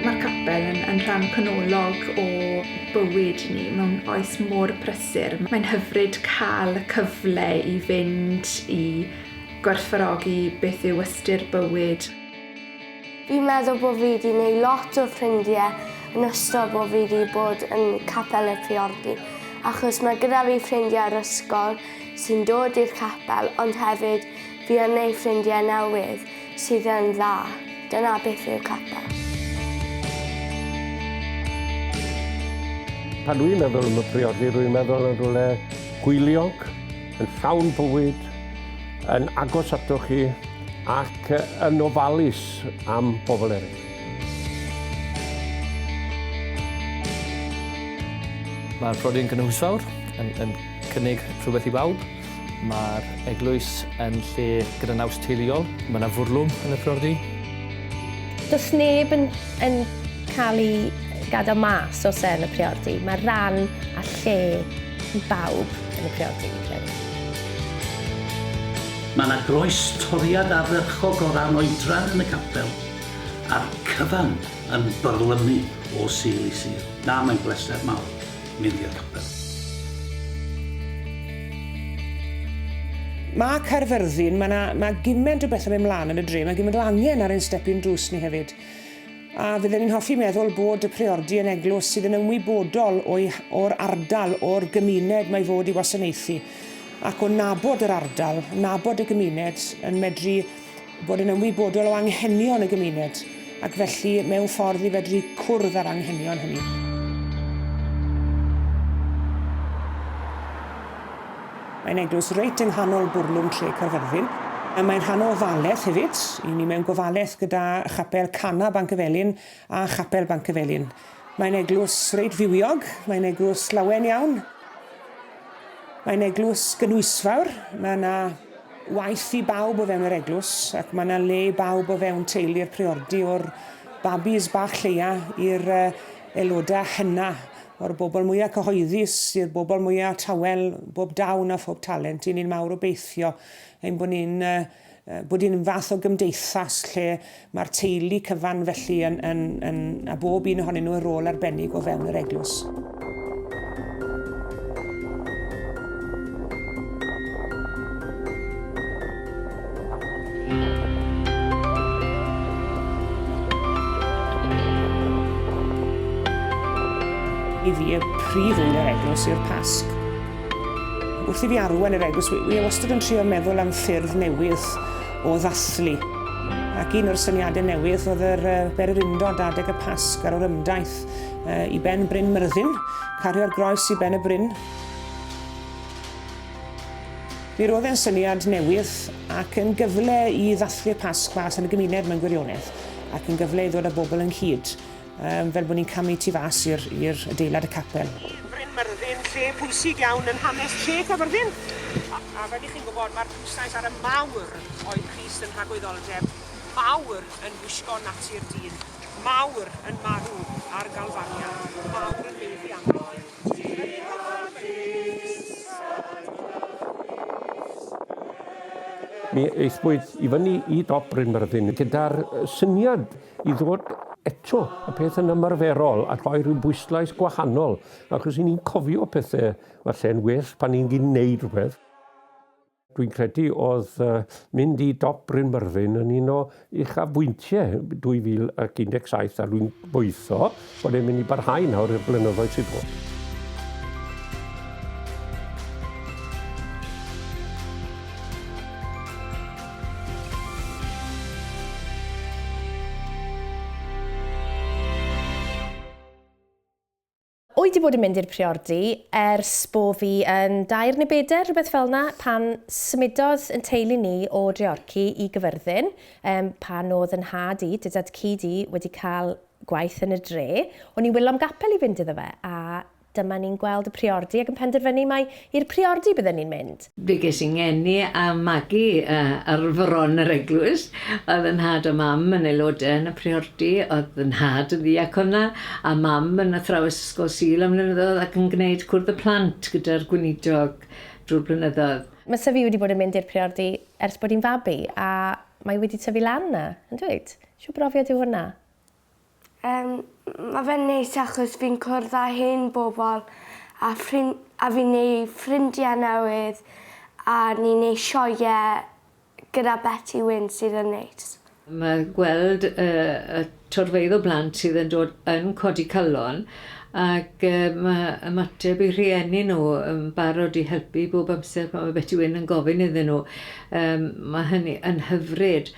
Mae'r capel yn, yn rhan canolog o bywyd ni mewn oes mor prysur. Mae'n hyfryd cael y cyfle i fynd i gwerthfawrogi beth yw ystyr bywyd. Fi'n meddwl bod fi 'di neud lot o ffrindiau yn ystod bod fi 'di bod yn capel y Priordy achos mae gyda fi ffrindiau o'r ysgol sy'n dod i'r capel ond hefyd fi yn neud ffrindiau newydd sydd yn dda. Dyna beth yw capel. Pan dwi'n meddwl am y priordy, rwy'n meddwl yn rhywle hwyliog, yn llawn bywyd, yn agos atoch chi ac yn ofalus am bobl eraill. Mae'r priordy yn gynhwysfawr, yn, yn cynnig rhywbeth i bawb. Mae'r eglwys yn lle gyda naws teuluol. Mae yna fwrlwm yn y priordy. Does neb yn, yn cael ei gadael mas os e yn y priordy. Mae ran a lle i bawb yn y priordy, fi'n credu. Mae yna groes toriad ardderchog o ran oedran yn y capel, a'r cyfan yn byrlymu o Sul i Sul. Na, mae'n bleser mawr mynd i'r capel. Mae Caerfyrddin, mae 'na, mae gymaint o bethau'n mynd mlaen yn y dre, mae gymaint o angen ar ein stepyn drws ni hefyd. A fydden ni'n hoffi meddwl bod y Priordy yn eglwys sydd yn ymwybodol o'i, o'r ardal, o'r gymuned mae fod i wasanaethu, ac o nabod yr ardal, nabod y gymuned, yn medru bod yn ymwybodol o anghenion y gymuned, ac felly mewn ffordd i fedru cwrdd â'r anghenion hynny. Mae'n eglwys reit yng nghanol bwrlwm tre Caerfyrddin. Mae'n rhan o ofalaeth hefyd. I ni mewn gofalaeth gyda Chapel Cana Bancyfelin a Chapel Bancyfelin. Mae'n eglwys reit fywiog, mae'n eglwys lawen iawn. Mae'n eglwys gynhwysfawr, mae yna waith i bawb o fewn yr eglwys ac mae yna le i bawb o fewn teulu'r priordy o'r babis bach lleia i'r aelodau hyna, o'r bobl mwyaf cyhoeddus i'r bobl mwyaf tawel, bob dawn a phob talent. I ni'n mawr obeithio ein bod ni'n bod ni'n fath o gymdeithas lle mae'r teulu cyfan felly yn, yn, yn, a bob un ohonyn nhw yn rôl arbennig o fewn yr eglwys. I fi, y prif ŵyl yr eglwys yw'r Pasg. Wrth i fi arwain yr eglwys, wi, wi wastad yn trio meddwl am ffyrdd newydd o ddathlu. Ac un o'r syniadau newydd oedd yr uh, bererindod adeg y Pasg ar yr ymdaith uh, i ben Bryn Myrddin, cario'r groes i ben y bryn. Mi roedd e'n syniad newydd ac yn gyfle i ddathlu'r Pasg mas yn y gymuned mewn gwirionedd ac yn gyfle i ddod â bobl ynghyd um, fel bod ni'n camu tu fas i'r adeilad y capel. Bryn Myrddin, lle pwysig iawn yn hanes tre Caerfyrddin. A, a fel i chi'n gwybod, mae'r pwyslais ar y mawr oedd Crist yn rhagwyddoldeb, mawr yn gwisgo natur dyn, mawr yn marw ar Galfaria, mawr yn meiddi am Mi aethpwyd i fyny i dop Bryn Myrddin gyda'r syniad i ddod eto y peth yn ymarferol a rhoi rhyw bwyslais gwahanol, achos i ni'n cofio pethau falle'n well pan ni'n gwneud rhywbeth. Dwi'n credu oedd mynd i dop Bryn Myrddin yn un o uchafbwyntiau 2017 a dwi'n gobeithio bod e'n mynd i barhau nawr i'r blynyddoedd sydd ddod. Wy 'di bod yn mynd i'r priordy ers bo fi yn dair neu bedair, rhywbeth fel 'na, pan symudodd yn teulu ni o Dreorci i Gyfyrddin, um, pan oedd yn nhad i, dy dad cu di, wedi cael gwaith yn y dre, o'n i'n wylo am gapel i fynd iddo fe, a dyma ni'n gweld y priordy ac yn penderfynu mai i'r priordy bydden ni'n mynd. Fe ges i ngeni a magu ar fron yr eglwys. Oedd 'y nhad a mam yn aelodau yn y priordy, oedd 'y nhad yn ddiacon 'na, a mam yn athrawes Ysgol Sul am flynyddoedd ac yn gwneud cwrdd y plant gyda'r gweinidog drwy'r blynyddoedd. Mae Syfi wedi bod yn mynd i'r priordy ers bod hi'n fabi, a mae wedi tyfu lan 'na, yn dweud? Shwt brofiad yw hwnna? Yym, ma' fe'n neis achos fi'n cwrdd â hen bobl a ffrin- a fi'n neu' ffrindie newydd a ni'n neu' sioee gyda Beti Wyn sydd yn neis. Mae gweld y y torfeydd o blant sydd yn dod yn codi calon ac yy ma' ymateb eu rhieni nhw yn barod i helpu bob amser pan ma' Beti Wyn yn gofyn iddyn nhw. Yym ma' hynny yn hyfryd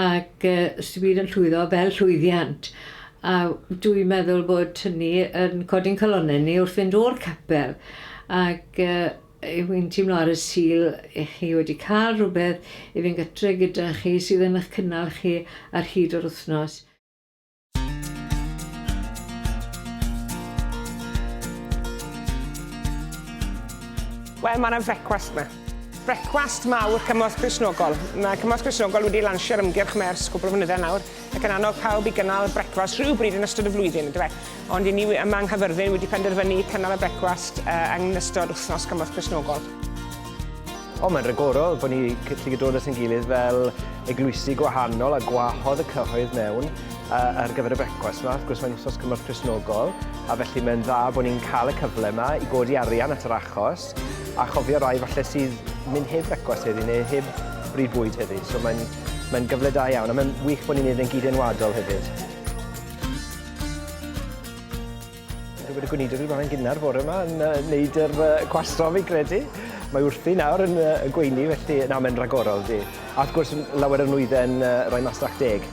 ac yy 'sdim byd yn llwyddo fel llwyddiant a dwi'n meddwl bod hynny yn codi'n calonnau ni wrth fynd o'r capel ac yy Wi'n teimlo ar y Sul 'ych chi wedi cael rhywbeth i fynd gytre gyda chi sydd yn eich cynnal chi ar hyd yr wythnos. Wel, mae yna frecwast 'ma. Brecwast mawr Cymorth Cristnogol. Mae Cymorth Cristnogol wedi lansio'r ymgyrch 'ma ers cwpl o flynydde nawr ac yn annog pawb i gynnal brecwast rhywbryd yn ystod y flwyddyn, yndyfe? Ond i ni yma yng Nghaerfyrddin wedi penderfynu cynnal y brecwast yn ystod Wythnos Cymorth Cristnogol. O, mae'n rhagorol bod ni gallu dod at ein gilydd fel eglwysi gwahanol a gwahodd y cyhoedd mewn ar gyfer y brecwast yma. Wrth gwrs, mae'n Wythnos Cymorth Cristnogol, a felly mae'n dda bod ni'n cael y cyfle yma i godi arian at yr achos a chofio rai falle sydd mynd heb brecwast heddi neu heb bryd bwyd heddi. So mae'n mae'n gyfle da iawn a mae'n wych bod ni'n neud e'n gyd-enwadol hefyd. Dwi'n gwybod y gweinidog wedi bod yn gynnar bore yma yn uh, neud yr uh, cwastro fi credu. Mae wrthi nawr yn uh, gweini, felly na, mae'n rhagorol di. A wrth gwrs, lawer o nwyddau'n uh, rhoi masnach deg.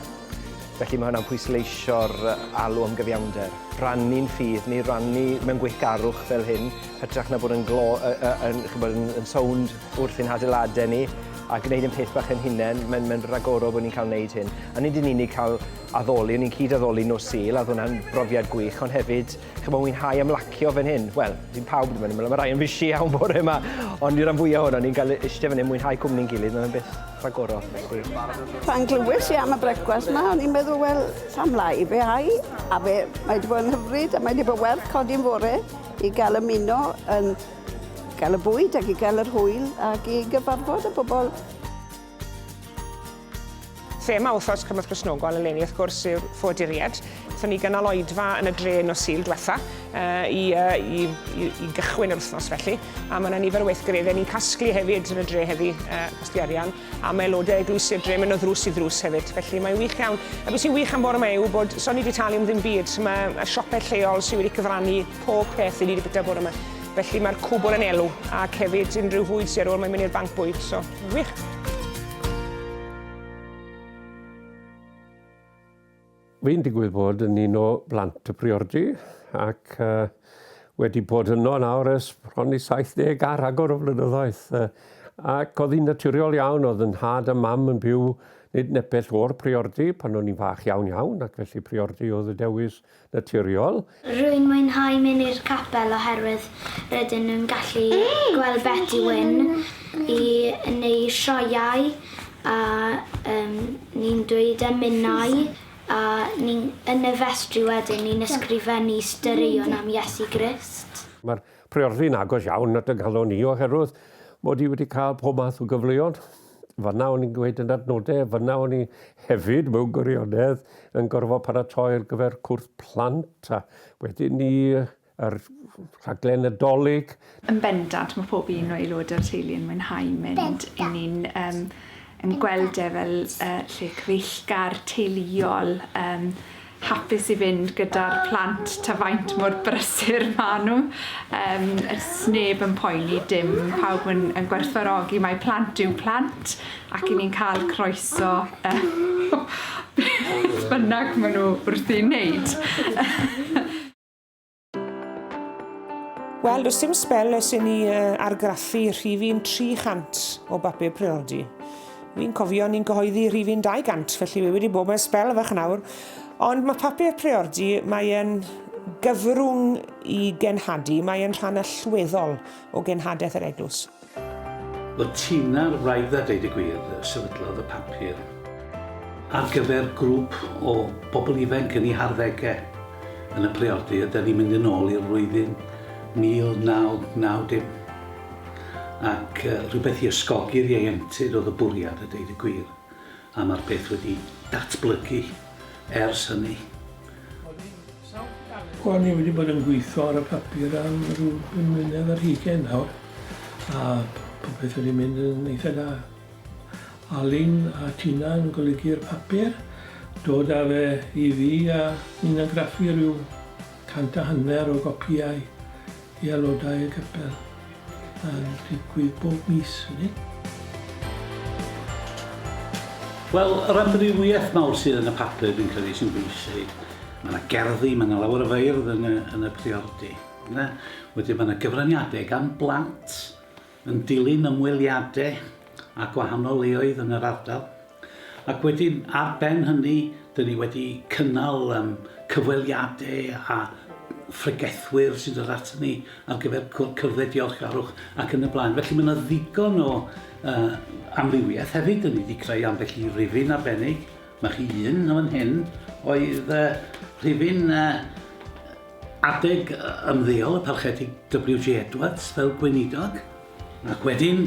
Felly mae hwnna'n pwysleisio'r alw am gyfiawnder. Rannu'n ffydd ni, rannu mewn gweithgarwch fel hyn, hytrach na bod yn, glo, uh, uh, yn, chybod, yn, yn sownd wrth ein hadeiladau ni a gwneud yn peth bach yn hunain, mae'n mae rhagorol bod ni'n cael wneud hyn. A nid yn unig cael addoli, o'n i'n cyd-addoli nos Sul, a oedd hwnna'n brofiad gwych, ond hefyd, chymod, mwynhau ymlacio fan hyn. Wel, dim pawb ddim yn ymlacio, mae rai yn fysi iawn bore yma, ond i'r rhan fwyaf ohono ni'n cael eistedd fan hyn, mwynhau cwmni'n gilydd, mae'n beth rhagorol. Felly. Pan glywes i am y brecwast 'ma, o'n i'n meddwl, wel, pam lai, fe ai, a fe, mae wedi bod yn hyfryd, a mae wedi bod werth codi'n fore i gael ymuno yn gael y bwyd ac i gael yr hwyl ac i gyfarfod y bobl. Thema Wythnos Cymorth Cristnogol eleni wrth gwrs yw'r ffoaduriaid. Wnaethon ni gynnal oedfa yn y dre nos Sul diwetha i, i, i, i gychwyn yr wythnos felly. A mae yna nifer o weithgareddau ni'n casglu hefyd yn y dre heddi, casglu arian, a mae aelodau eglwysi'r dre mynd o ddrws i ddrws hefyd. Felly mae'n wych iawn. A beth sy'n wych am bore yma yw bod so ni wedi talu am ddim byd. Mae y siopau lleol sydd wedi cyfrannu pob peth i ni wedi bwyta bore yma. Felly mae'r cwbl yn elw ac hefyd unrhyw fwyd sydd ar ôl mae'n mynd i'r banc bwyd. So, wych. Fi'n digwydd bod yn un o blant y Priordy ac uh, wedi bod yno nawr ers bron i 70 a rhagor o flynyddoedd. Uh, ac oedd hi'n naturiol iawn, oedd yn nhad a mam yn byw nid nepell o'r Priordy pan o'n i'n fach iawn iawn, ac felly Priordy oedd y dewis naturiol. Rwy'n mwynhau mynd i'r capel oherwydd rydyn nhw'n gallu gweld Beti Wyn i neu sioeau a um, ni'n dweud emynau a ni'n yn y festri wedyn ni'n ysgrifennu straeon am Iesu Grist. Mae'r priordy'n agos iawn at y nghalon i oherwydd mod i wedi cael pob math o gyfleon. Fanna o'n i'n gweud yn adnodau, fanna o'n i hefyd mewn gwirionedd yn gorfod paratoi ar gyfer cwrdd plant a wedyn ni yr rhaglen Nadolig. Yn bendant, mae pob un o aelodau'r teulu yn mwynhau mynd. I ni'n um, yn gweld e fel uh, lle cyfeillgar, teuluol, um, hapus i fynd gyda'r plant ta faint mor brysur ma' nhw. Yym sneb yn poeni dim, pawb yn yn gwerthfawrogi mai plant yw plant ac 'yn ni'n cael croeso yy beth bynnag ma' nhw wrthi'n neud. Wel, does dim sbel ers i ni argraffu rhifyn 300 o bapur priordy. Fi'n cofio ni'n cyhoeddi rhifyn 200, felly fi wedi bod mewn sbel fach nawr. Ond mae papur priordy, mae e'n gyfrwng i genhadu, mae e'n rhan allweddol o genhadaeth yr eglwys. Wel, Tina'r wraig dda deud y gwir, sefydlodd y papur ar gyfer grŵp o bobl ifanc yn eu harddegau yn y priordy, a da ni'n mynd yn ôl i'r flwyddyn 1990. Ac uh, rhywbeth i ysgogi'r ieuenctid oedd y bwriad a deud y gwir, a mae'r peth wedi datblygu ers hynny. Wel, ni wedi bod yn gweithio ar y papur am rhyw bum mlynedd ar hugain nawr, a popeth wedi mynd yn eitha da. Alun a Tina yn golygu'r papur, dod â fe i fi a ni'n argraffu rhyw 150 o gopïau i aelodau y capel. A'n digwydd bob mis, ydy. Wel, yr amrywiaeth mawr sydd yn y papur fi'n credu sy'n bwysig. Mae yna gerddi, mae yna lawer o feirdd yn y, yn y priordy. Ne? Wedyn mae yna gyfraniadau gan blant yn dilyn ymweliadau â gwahanol leoedd yn yr ardal. Ac wedyn, ar ben hynny, dyn ni wedi cynnal um, cyfweliadau a phregethwyr sy'n dod ato ni ar gyfer cyfle diolchgarwch ac yn y blaen. Felly mae yna ddigon o uh, amrywiaeth hefyd. Dyn ni wedi creu ambell i rifyn arbennig. Mae chi un yn fan hyn oedd uh, rhifyn uh, Adeg ymddeol y Parchedig WJ Edwards fel gweinidog, ac wedyn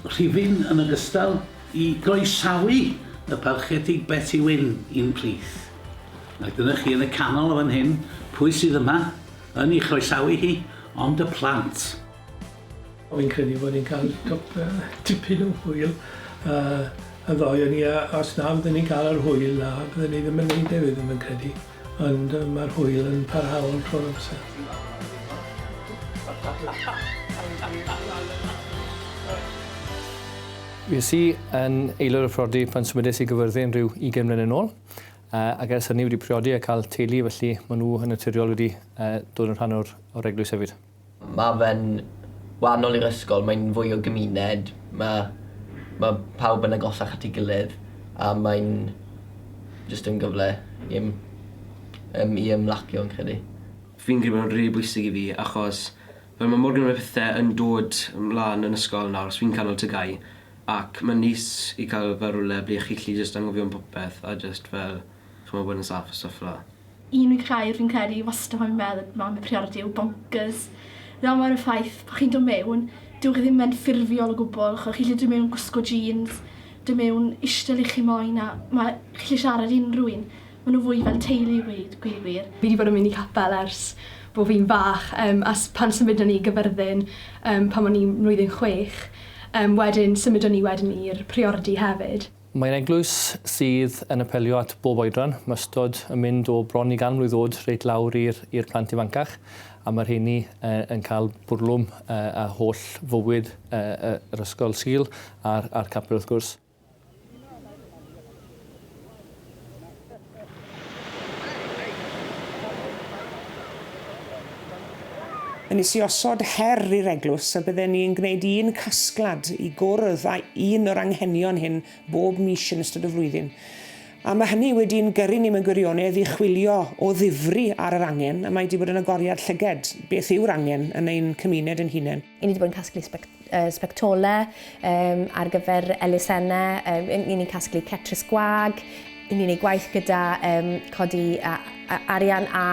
rhifyn yn ogystal i groesawu y Parchedig Beti Wyn i'n plith. Ac dyna chi yn y canol o fan hyn, pwy sydd yma yn ei chroesawu hi, ond y plant. Fi'n credu bod ni'n cael twp, tipyn o hwyl uh, y ddoi o'n ni, a os na fydden ni'n cael yr hwyl na, bydden ni ddim yn neud e, fi ddim yn credu. Ond uh, mae'r hwyl yn parhaol trwy'r amser. Fues i yn aelod o'r priodi pan symudais i Gyfyrddin rhyw 20 mlynedd yn ôl, ac ers hynny wedi priodi a cael teulu, felly maen nhw yn naturiol wedi dod yn rhan o'r, or eglwys hefyd. Mae fe'n wahanol i'r ysgol, mae'n fwy o gymuned, mae ma' pawb yn agosach at ei gilydd a mae'n jyst yn gyfle i ym- yym i ymlacio fi'n credu. Fi'n credu bod o'n rili bwysig i fi achos fel ma' mor gymaint o pethe yn dod mlan yn ysgol nawr so fi'n canol TGAU ac ma'n neis i ca'l fel rywle ble chi 'llu jyst anghofio am popeth a jyst fel ch'mo' bod yn saff a stwff fel 'a. Un gair fi'n credu wastad pan fi'n meddwl am y priordy yw bonkers. Fel mae'r ffaith bod chi'n dod mewn, dyw chi ddim yn ffurfiol o gwbl, ch'mo' chi'n gallu dod mewn gwisgo jeans, dod mewn ishte le chi moyn a ma' chi'n gallu siarad i unrhyw un. Ma' nhw fwy fel teulu i weud gweud y gwir. Fi 'di bod yn mynd i capel ers bo' fi'n fach yym a s- pan symudon ni i Gyfyrddin yym pan o'n i'n mlwyddyn chwech yym wedyn symudon ni wedyn i'r Priordy hefyd. Mae'n eglwys sydd yn apelio at bob oedran. Mae ystod yn mynd o bron i gan mlwydd oed reit lawr i'r i'r plant ifancach, a mae'r rheini yn cael bwrlwm a holl fywyd yr ysgol Sul a'r a'r capel wrth gwrs. Nes i osod her i'r eglwys y bydden ni'n gwneud un casgliad i gwrdd â un o'r anghenion hyn bob mis yn ystod y flwyddyn. A mae hynny wedi'n gyrru ni mewn gwirionedd i chwilio o ddifri ar yr angen, a mae wedi bod yn agoriad llyged beth yw'r angen yn ein cymuned ein hunain. I ni wedi bod yn casglu sbec sbectolau um, ar gyfer elusennau, um, i ni'n casglu cetris gwag, i ni'n ei gwaith gyda um, codi a, a, arian a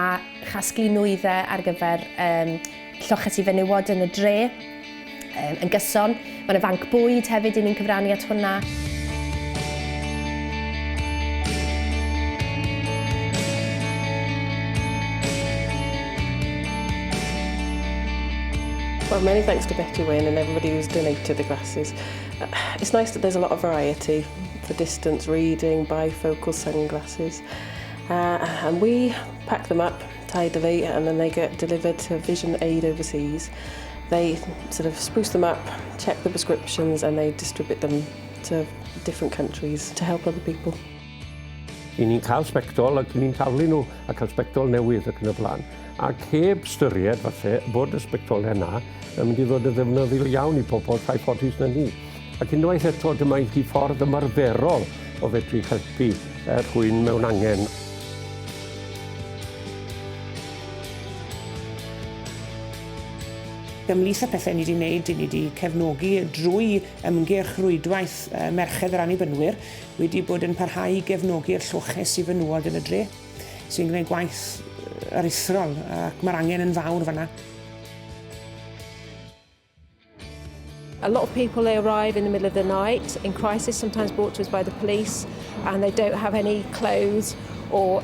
chasglu nwyddau ar gyfer um, lloches i fenywod yn y dre um, yn gyson. Mae yna fanc bwyd hefyd i ni'n cyfrannu at hwnna. Well, many thanks to Betty Wynne and everybody who's donated the glasses. It's nice that there's a lot of variety for distance reading, bifocal sunglasses. And we pack them up tidily and then they get delivered to Vision Aid overseas. They sort of spruce them up, check the prescriptions and they distribute them to different countries to help other people. I ni'n cael sbectol ac i ni'n taflu nhw a cael sbectol newydd ac yn y blaen. Ac heb styried falle bod y sbectolau yna yn mynd i ddod yn ddefnyddiol iawn i pobl llai ffodus na ni. Ac unwaith eto dyma i chi ffordd ymarferol o fedru helpu rhywun mewn angen. Ymhlith y pethau ni wedi wneud, ni wedi cefnogi drwy ymgyrch rwydwaith Merched yr Annibynwyr, wedi bod yn parhau i gefnogi'r lloches i fenywod yn y dre, sy'n gwneud gwaith aruthrol, ac mae'r angen yn fawr fanna. A lot of people, they arrive in the middle of the night in crisis, sometimes brought to us by the police, and they don't have any clothes or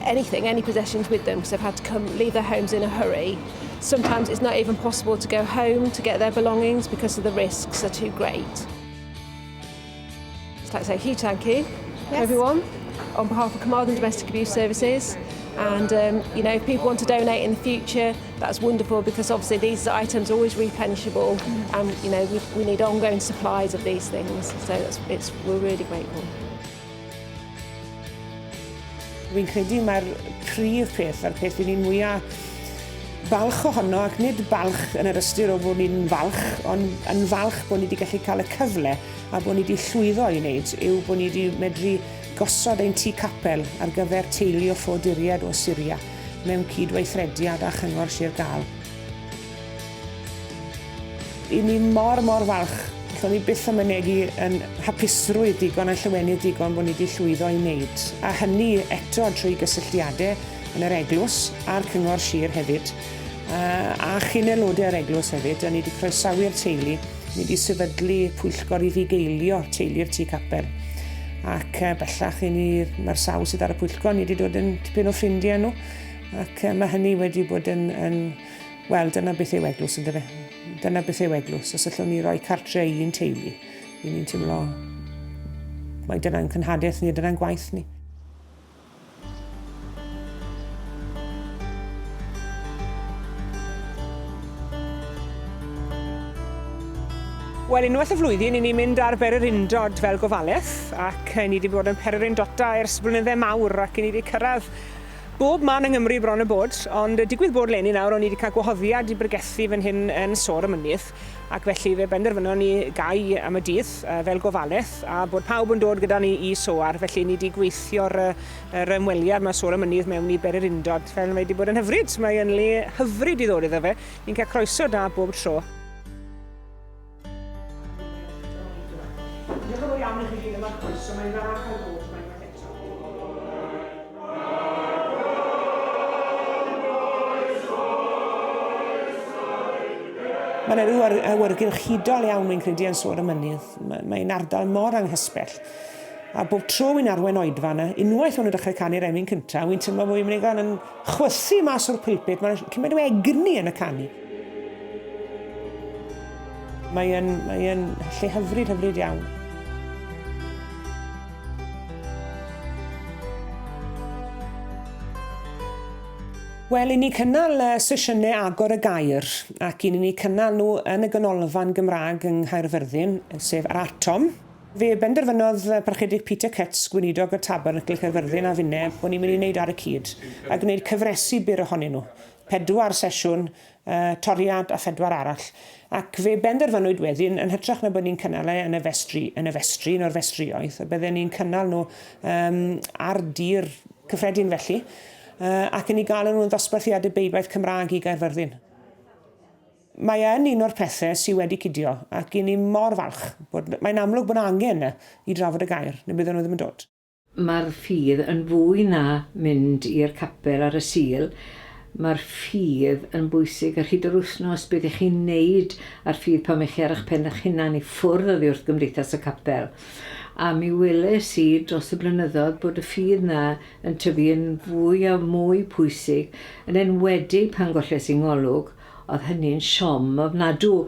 anything, any possessions with them because they've had to come leave their homes in a hurry. Sometimes it's not even possible to go home to get their belongings because of the risks are too great. Just like to say a huge thank you yes. everyone on behalf of Carmarthen Domestic Abuse Services. And, um, you know, if people want to donate in the future, that's wonderful because obviously these items are always replenishable mm. and, you know, we, we need ongoing supplies of these things. So that's, it's, we're really grateful. Fi'n credu mae'r prif peth a'r peth i ni'n mwyaf balch ohono, ac nid balch yn yr ystyr o fod ni'n falch, ond yn falch bod ni wedi gallu cael y cyfle a bod ni wedi llwyddo i wneud, yw bod ni wedi medru gosod ein tŷ capel ar gyfer teulu o ffoaduriaid o Syria mewn cydweithrediad â Chyngor Sir Gâl. I ni mor, mor falch. Allwn ni byth â mynegi yn hapusrwydd digon a'n llawenydd digon bod ni wedi llwyddo i wneud. A hynny eto trwy gysylltiadau yn yr eglwys a'r cyngor sir hefyd, a chyn-aelodau'r eglwys hefyd, a ni wedi croesawu'r teulu, ni wedi sefydlu pwyllgor i fugeilio teulu'r tŷ capel. Ac bellach i ni, mae'r sawl sydd ar y pwyllgor, ni wedi dod yn tipyn o ffrindiau nhw, ac mae hynny wedi bod yn, yn Wel, dyna beth yw eglwys, yndyfe? Dyna beth yw eglwys. Os allwn ni roi cartre i un teulu, i ni'n teimlo mai dyna'n cynhadaeth ni, dyna'n gwaith ni. Wel, unwaith y flwyddyn, i ni'n mynd ar bererindod fel gofalaeth, ac ni wedi bod yn pererindota ers blynydde mawr, ac i ni wedi cyrraedd Bob man yng Nghymru bron a bod, ond digwydd bod leni nawr o'n i wedi cael gwahoddiad i bregethu fan hyn yn Soar y Mynydd, ac felly fe benderfynon ni gau am y dydd fel gofalaeth, a bod pawb yn dod gyda ni i Soar, felly ni wedi gweithio'r yr ymweliad mae Soar y Mynydd mewn i bererindod, fel mae wedi bod yn hyfryd, mae yn le hyfryd i ddod iddo fe, ni'n cael croeso da bob tro. Diolch yn fawr iawn i chi gyd am y croeso, mae'n dda cael dod yma unwaith eto. Mae yna rhyw awyrgylch hudol iawn, fi'n credu, yn Soar y Mynydd. Mae'n ardal mor anghysbell. A bob tro wi'n arwain oedfa yna, unwaith maen nhw'n dechrau canu'r emyn cyntaf, wi'n teimlo bod fi'n mynd i gael yn chwythu mas o'r pulpit. Mae'n cymaint o egni yn y canu. Mae yn, mae yn lle hyfryd, hyfryd iawn. Wel, i ni cynnal sesiynau agor y gair, ac i ni cynnal nhw yn y Ganolfan Gymraeg yng Nghaerfyrddin, sef yr Atom. Fe benderfynodd Parchedig Peter Cutts, gweinidog y Tabernacl Caerfyrddin a finne, bod ni'n mynd i wneud ar y cyd, a gwneud cyfresi byr ohonyn nhw. Pedwar sesiwn toriad a phedwar arall. Ac fe benderfynwyd wedyn, yn hytrach na bod ni'n cynnal e yn y festri, yn y festri, un o'r festrioedd, y bydden ni'n cynnal nhw um, ar dir cyffredin felly, uh, ac yn ei gael nhw'n ddosbarthiadau Beiblaidd Cymraeg i Gaerfyrddin. Mae yn un o'r pethau sydd wedi cydio, ac i ni mor falch bod mae'n amlwg bod angen i drafod y gair, neu bydden nhw ddim yn dod. Mae'r ffydd yn fwy na mynd i'r capel ar y Sul, mae'r ffydd yn bwysig ar hyd yr wythnos, beth y'ch chi'n neud â'r ffydd pan y'ch chi ar eich pen eich hunan i ffwrdd oddi wrth gymdeithas y capel. A mi weles i dros y blynyddoedd bod y ffydd 'na yn tyfu yn fwy a mwy pwysig, yn enwedig pan golles i 'ngolwg, Oedd hynny'n siom ofnadw,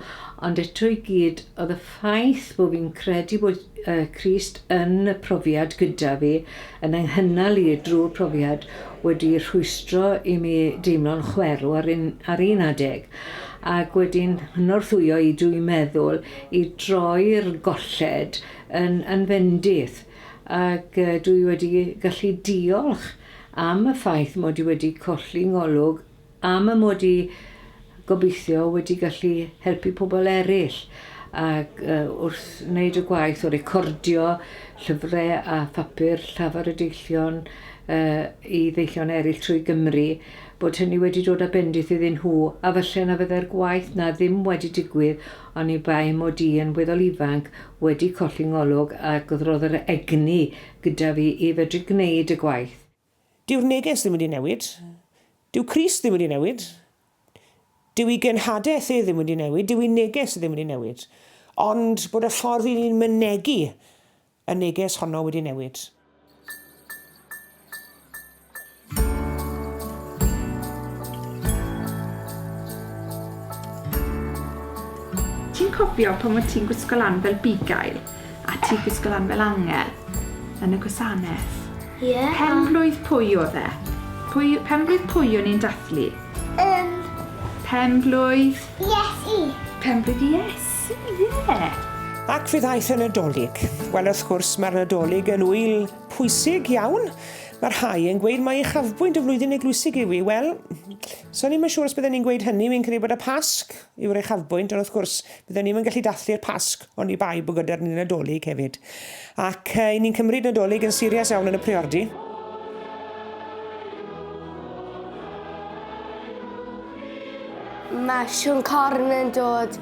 ond eto i gyd, oedd y ffaith bod fi'n credu bod Crist yn y profiad gyda fi, yn 'y nghynnal i drwy'r profiad, wedi rhwystro i mi deimlo'n chwerw ar un, ar un adeg, ac wedi'n nghynorthwyo i, dwi'n meddwl, i droi'r golled yn, yn fendith. Ac dwi wedi gallu diolch am y ffaith mod i wedi colli 'ngolwg Am y mod i, gobeithio, wedi gallu helpu pobl eraill ac wrth wneud y gwaith o recordio llyfrau a phapur llafar y deillion i ddeillion eraill trwy Gymru, bod hynny wedi dod â bendith iddyn nhw, a falle na fyddai'r gwaith 'na ddim wedi digwydd oni bai mod i yn weddol ifanc wedi colli 'ngolwg ac roedd yr egni gyda fi i fedru gwneud y gwaith. Dyw'r neges ddim wedi newid. Dyw Crist ddim wedi newid. Dyw ei genhadaeth e ddim wedi newid. Dyw ei neges e ddim wedi newid. Ond bod y ffordd i ni'n mynegi y neges honno wedi newid. cofio pan wyt ti'n gwisgo lan fel bugail a ti'n gwisgo lan fel angel yn y gwasanaeth? Ie. Yeah. Penblwydd pwy oedd e? Pwy, penblwydd pwy o'n i'n dathlu? Penblwydd? Iesu. Penblwydd Iesu, ie. Yeah. Ac fe ddaeth y Nadolig. Wel, wrth gwrs, mae'r Nadolig yn ŵyl pwysig iawn. Mae rhai yn gweud mai uchafbwynt y flwyddyn eglwysig yw hi. Wel, so ni'n siŵr os bydden ni'n gweud hynny, fi'n credu bod y Pasg yw'r uchafbwynt, ond wrth gwrs, bydden ni'm yn gallu dathlu'r Pasg oni bai bod gyda ni Nadolig hefyd. Ac uh, ni'n cymryd Nadolig yn serious iawn yn y priordy. Mae Siôn Corn yn dod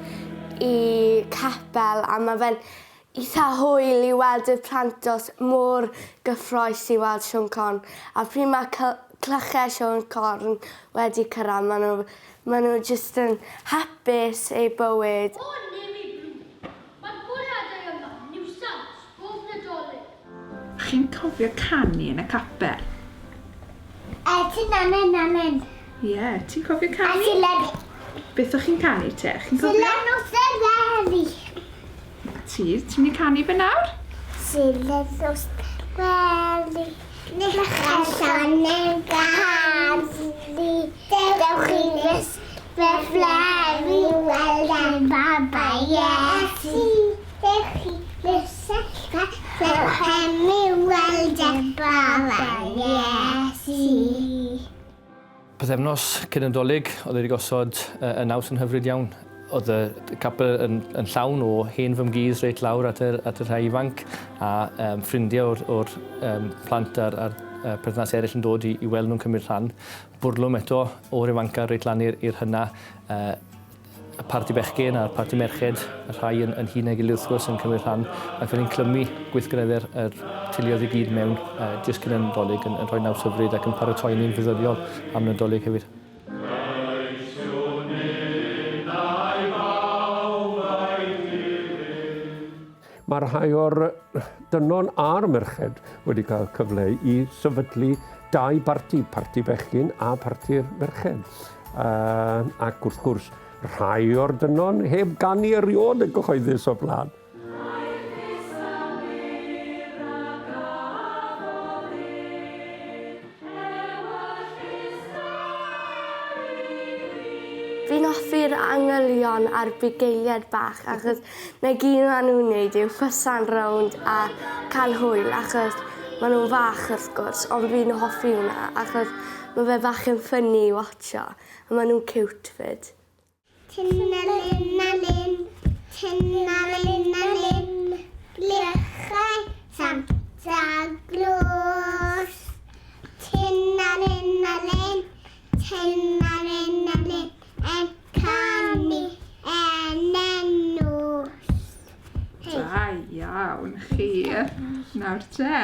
i capel a mae fe'n eitha hwyl i weld y plantos mor gyffroes i weld Siôn Corn. A pryd mae clychau Siôn Corn wedi cyrraedd, maen nhw, maen nhw jyst yn hapus eu bywyd. O Navy Blue, mae'r bwriadau yma niwsans bob Nadolig. Chi'n cofio canu yn y capel? E, ti'n amen, amen. Ie, yeah, ti'n cofio canu? A ti'n led... Beth o'ch chi'n canu te? Chi'n cofio? Ti'n nos y Ti, ti'n mynd i canu fe nawr? Ti'n nos wely. Allan yn garddu. Dewch i fys fy flefi weld y baba Iesu. Dewch i fys Bethlehem i weld y baba Iesu. Pythefnos cyn y Nadolig, oedd wedi gosod y naws yn hyfryd iawn. Oedd y capel yn, yn llawn o hen fymgudd reit lawr at y, at y rhai ifanc a um, ffrindiau o'r, or, um, plant a'r, a'r uh, perthynas eraill yn dod i, i weld nhw'n cymryd rhan. Bwrlwm eto o'r ifanca reit lan i'r hynna. Uh, y parti bechgyn a'r parti merched, y rhai yn, yn hŷn na'i gilydd wrth gwrs yn cymryd rhan, ac ni'n clymu gweithgareddau'r er teuluoedd i gyd mewn uh, jyst cyn y Nadolig yn, yn rhoi naws hyfryd ac yn paratoi ni'n feddyliol am Nadolig hefyd. Mae rhai o'r dynon a'r merched wedi cael cyfle i sefydlu dau barti, parti bechgyn a parti'r merched. Uh, ac wrth gwrs, rhai o'r dynon heb ganu erioed yn gyhoeddus o blaen. Fi'n hoffi'r angylion a'r bugeiliaid bach achos 'na gyd ma' nhw'n neud yw ffysan rownd a cael hwyl achos ma' nhw'n fach wrth gwrs ond fi'n hoffi hwnna achos ma' fe bach yn ffyni i watsio a ma' nhw'n ciwt 'fyd. Tynalyn-alyn, tynalyn-alyn, blychau Santa Glôs. Tynalyn-alyn, tynalyn-alyn, yn canu yn y nos. Da iawn chi. Nawr te.